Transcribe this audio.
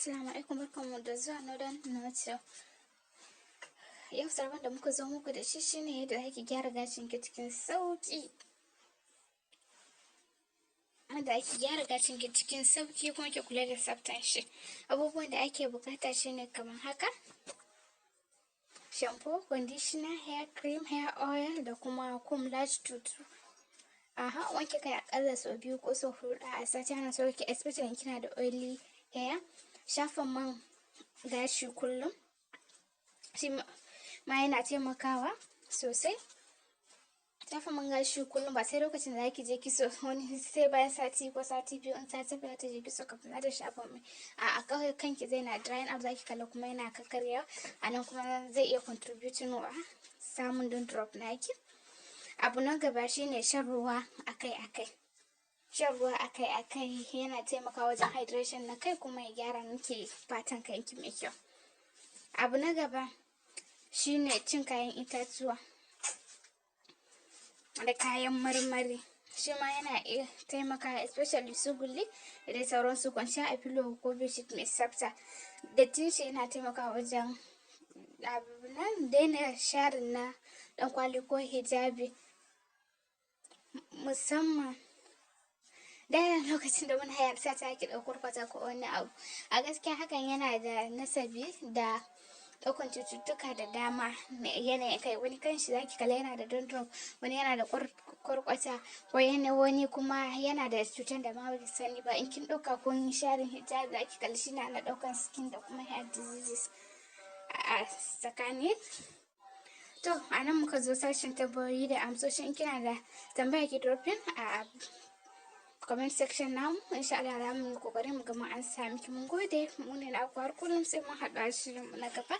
Assalamu alaikum, barkanmu da zuwa Northern Nature. Yau sabon da muka zo muku da shi shine yadda ake gyara gashin ki cikin sauƙi. Yadda ake gyara gashin ki cikin sauƙi kuma ki kula da tsaftan shi. Abubuwan da ake buƙata shine kamar haka: shampoo, conditioner, hair cream, hair oil da kuma comb large tooth. Aha, wanke kai aƙalla sau biyu ko sau huɗu a sati ana so ki, especially in kina da oily hair. Shafa man gashi kullum shi ma yana taimakawa sosai. Shafa man gashi kullum, ba sai lokacin da zaki je kitso, wani sai bayan sati ko sati 2 in ta tafi ta je kitso kafin za ta shafa mai. A'a, kawai kanki zai na drying up, zaki kalla kuma yana kakkaryewa. A nan kuma zai iya contributing wa samun dandruff naki. Abu na gaba shine shan ruwa akai-akai. Shan ruwa akai-akai yana taimakawa wajen hydration na kai kuma ya gyara miki fatan kanki mai kyau. Abu na gaba shine cin kayan itatuwa da kayan marmari. Shi ma yana iya taimakawa, especially su gulli da dai sauransu. Kwanciya a pillow ko bedsheet mai tsafta. Dattin shi yana taimakawa wajen abu nan. Daina sharing na ɗankwali ko hijabi, musamman da lokacin da muna yara sai ta ki ɗau kwarkwata ko wani abu. A gaskiya hakan yana da nasabi da ɗaukan cututtuka da dama na yanayin kai. Wani kanshi zaki kalla yana da dandruff, wani yana da kwarkwata, wani kuma yana da cutar da ma baki sani ba. In kin ɗauka kun sharing hijabi, zaki kalli shi na ɗaukan skin da kuma hair diseases a tsakani. To, a nan muka zo sashen tambayoyi da amsoshi. In kina da tambaya, ki dropping a comment section namu. Insha Allah za mu yi kokari mu ga mun ansa miki. Mun gode, mu ne na har kullum, sai mun haɗu a shirin mu na gaba.